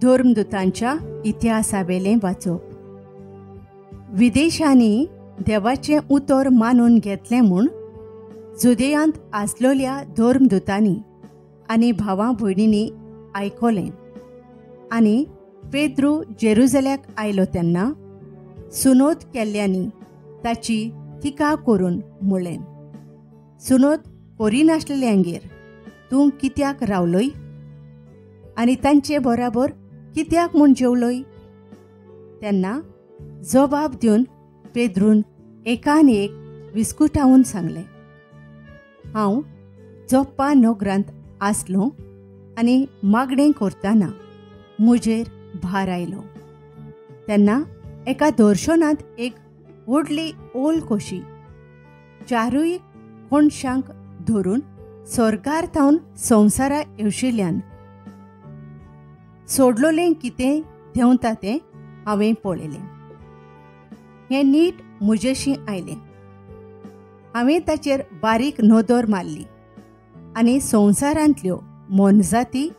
धर्मदूतांच्या इतिहासावेलें वाचप. विदेशांनी देवाचें उतर मानून घेतलें म्हूण जुदेयांत आसलोल्या धर्मदूतांनी आनी भावा भयणींनी आयकलें आनी पेद्रू जेरुजल्याक आयलो तेन्ना सुनोत केल्ल्यांनी ताची टिका करून म्हणलें, सुनोत करिनासलेल्यांगेर तूं कित्याक रावलोय आनी तांचे बराबर कित्याक म्हूण जेवलोय? तेन्ना जबाब दिवन पेद्रून एकान एक विस्कुटावन सांगलें, हांव जोप्पा नगरांत आसलो आनी मागणें करतना म्हजेर भार आयलो. तेन्ना एका दर्शनांत एक व्हडली ओल कशी चारूय कोणशांक धरून स्वर्गार थावन संवसारा येवशिल्ल्यान सोडलोलें कितें देंवता तें हांवें पळयलें. हें नीट म्हजेशी आयलें. हांवें ताचेर बारीक नदर मारली आनी संवसारांतल्यो मोनजाती,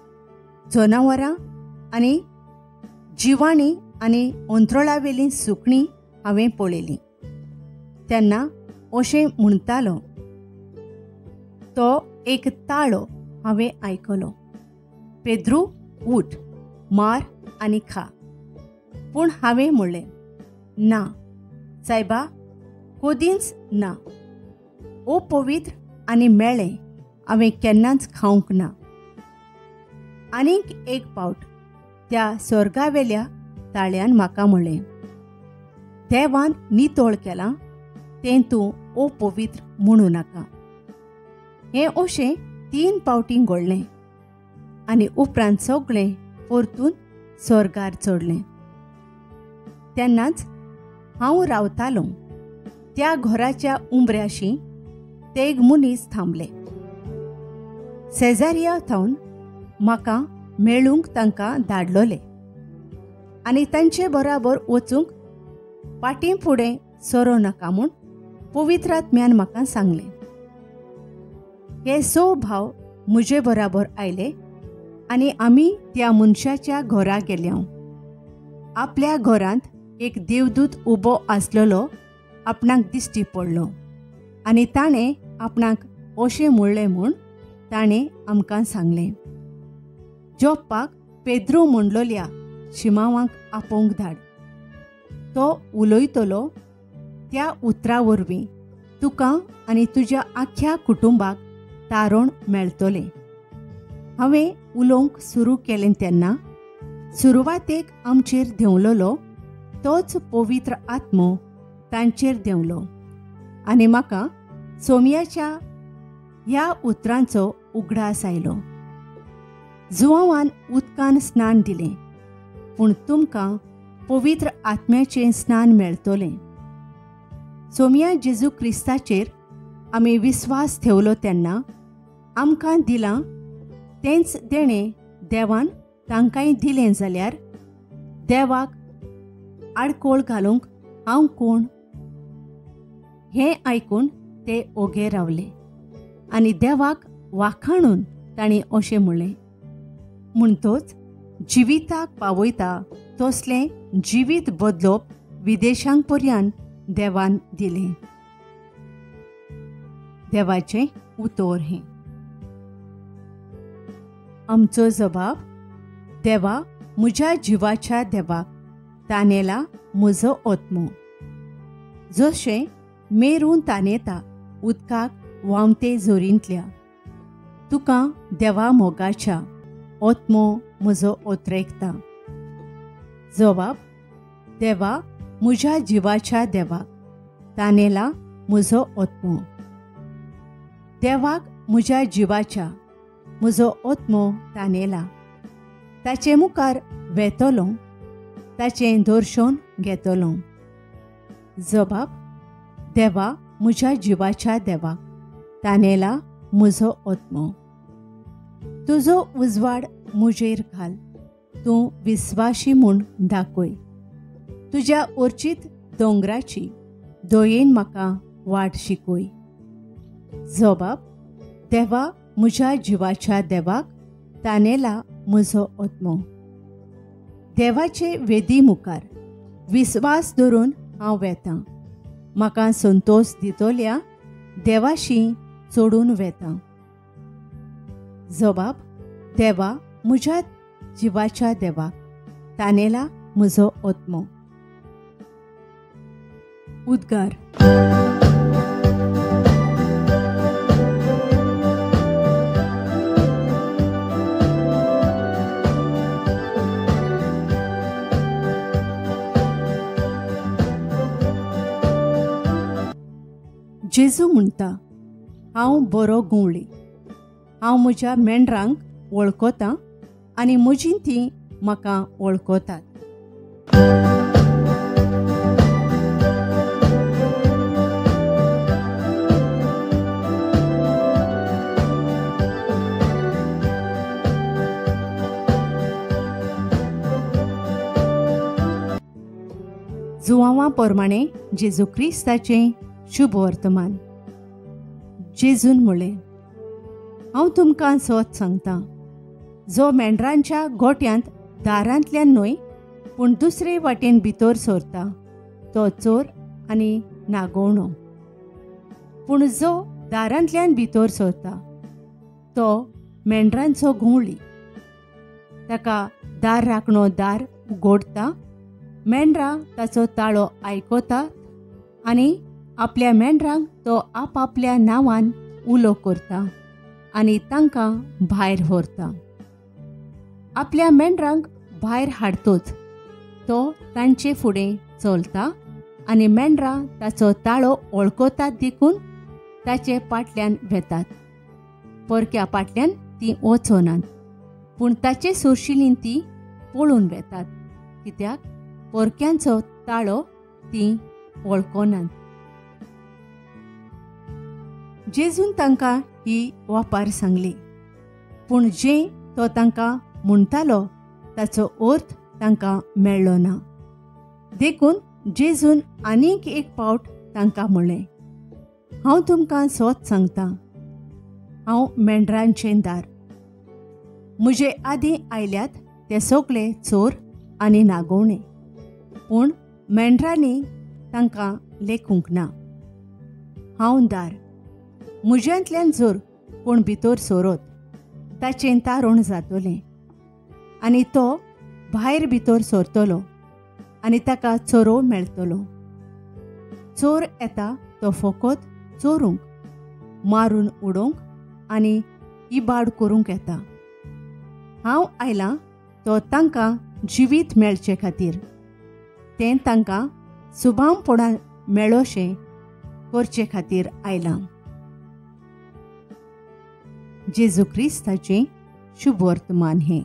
जनावरां आनी जिवाणीं आनी अंतरोळावेलीं सुकणीं हांवें पळयलीं. तेन्ना अशें म्हणटालो तो एक ताळो हांवें आयकलो, पेद्रू उठ, मार आनी खा. पूण हांवें म्हणलें, ना सायबा, कदींच ना. अपवित्र आनी मेळें हांवें केन्नाच खावंक ना. आनीक एक पावट त्या स्वर्गावेल्या ताळ्यान म्हाका म्हणलें, देवान नितळ केलां तें तूं अपवित्र म्हणूं नाका. हें अशें 3 पावटीं घडलें आनी उपरांत सगळें परतून स्वर्गार चडलें. तेन्नाच हांव रावतालों त्या घराच्या उंबऱ्याशी तेग मनीस थांबले. सेजारिया थावन म्हाका मेळूंक तांकां धाडलोले आनी तांचे बराबर वचूंक फाटीं फुडें सरो नाका म्हूण पवित्र आत्म्यान म्हाका सांगलें. हे 6 भाव म्हजे बराबर आयले आनी आमी त्या मनशाच्या घरा गेल्या. आपल्या घरांत एक देवदूत उबो आसलेलो आपणाक दिश्टी पडलो आनी ताणें आपणाक अशें म्हणलें म्हूण ताणें आमकां सांगलें, जोप्पाक पेद्रू म्हणलोल्या शिमावांक आपोवंक धाड. तो उलयतलो त्या उतरा वरवीं तुका आनी तुज्या आख्ख्या कुटुंबाक तारण मेळटलें. हांवें उलोवंक सुरू केलें तेन्ना सुरवातेक आमचेर देंवलोलो तोच पवित्र आत्मो तांचेर देंवलो आनी म्हाका सोमयाच्या ह्या उतरांचो उगडास आयलो, जुवांवान उदकान स्नान दिलें पूण तुमकां पवित्र आत्म्याचें स्नान मेळटलें. सोमया जेजू क्रिस्ताचेर आमी विस्वास ठेवलो तेन्ना आमकां दिलां तेंच देणें देवान तांकांय दिलें जाल्यार देवाक आडकोळ घालूंक हांव कोण? हें आयकून ते ओगे रावले आनी देवाक वाखाणून तांणी अशें म्हणलें, म्हणटोच जिविताक पावयता तसलें जिवीत बदलप विदेशांक पर्यान देवान दिलें. देवाचें उतर हें. आमचो जबाब, देवा म्हज्या जिवाच्या देवाक तानेला म्हजो आत्मो. जशें मेरून तानेता उदकाक व्हांवते जोरींतल्या, तुका देवा मोगाच्या आत्मो म्हजो ओतरेकता. जबाब, देवा म्हज्या जिवाच्या देवाक तानेला म्हजो आत्मो. देवाक म्हज्या जिवाच्या म्हजो आत्मो तानेला. ताचे मुखार वेतलो, ताचें दर्शन घेतलो. जबाब, देवा म्हज्या जिवाच्या देवाक तानेला म्हजो आत्मो. तुजो उजवाड म्हजेर घाल, तूं विस्वाशी म्हूण दाखय. तुज्या अर्चीत दोंगराची दयेन म्हाका वाट शिकय. जबाब, देवा म्हज्या जिवाच्या देवाक तानेला म्हजो आत्मो. देवाचे वेदी मुखार विस्वास धरून हांव वेतां. म्हाका संतोश दितोल्या देवाशी चडून वेतां. जबाब देवा म्हज्या जिवाच्या देवाक तानेला म्हजो आत्मो. उद्गार. जेजू म्हणटा, हांव बरो गुंवळी. हांव म्हज्या मेंढरांक वळखतां आनी म्हजीं तीं म्हाका वळखतात. जुवांवा प्रमाणे जेजू क्रिस्ताचें शुभ वर्तमान. जेजून म्हळें, हांव तुमकां सत सांगतां, जो मेंढरांच्या गोट्यांत दारांतल्यान न्हय पूण दुसरे वाटेन भितर सरता तो चोर आनी नागोवणो. पूण जो दारांतल्यान भितर सरता तो मेंढरांचो घुंवळी. ताका दार राखणो दार उगडटा, मेंढरां ताचो ताळो आयकतात आनी आपल्या मेंढरांक तो आपआपल्या नांवान उलो करता आनी तांकां भायर व्हरता. आपल्या मेंढरांक भायर हाडतोच तो तांचे फुडें चलता आनी मेंढरां ताचो ताळो वळखतात देखून ताचे पाटल्यान वेतात. परक्या पाटल्यान तीं वचनात पूण ताचे सोशिलीन तीं पळून वेतात, कित्याक परक्यांचो ताळो तीं वळखनात. जेजून तांकां ही वापार सांगली, पूण जें तो तांकां म्हणटालो ताचो अर्थ तांकां मेळ्ळो ना. देखून जेजून आनीक एक पावट तांकां म्हणलें, हांव तुमकां सत सांगतां, हांव मेंढरांचें दार. म्हजे आदीं आयल्यात ते सगळे चोर आनी नागोवणे, पूण मेंढरांनी तांकां लेखूंक ना. हांव दार. म्हज्यांतल्यान जर कोण भितर सोरत ताचें तारण जातलें आनी तो भायर भितर सरतलो आनी ताका चोरो मेळटलो. चोर येता तो फकत चोरूंक, मारून उडोवंक आनी इबाड करूंक येता. हांव आयलां तो तांकां जिवीत मेळचे खातीर, तें तांकां सुभामपणान मेळोशें करचे खातीर आयलां. जेजू क्रिस्ताचें शुभ वर्तमान हें.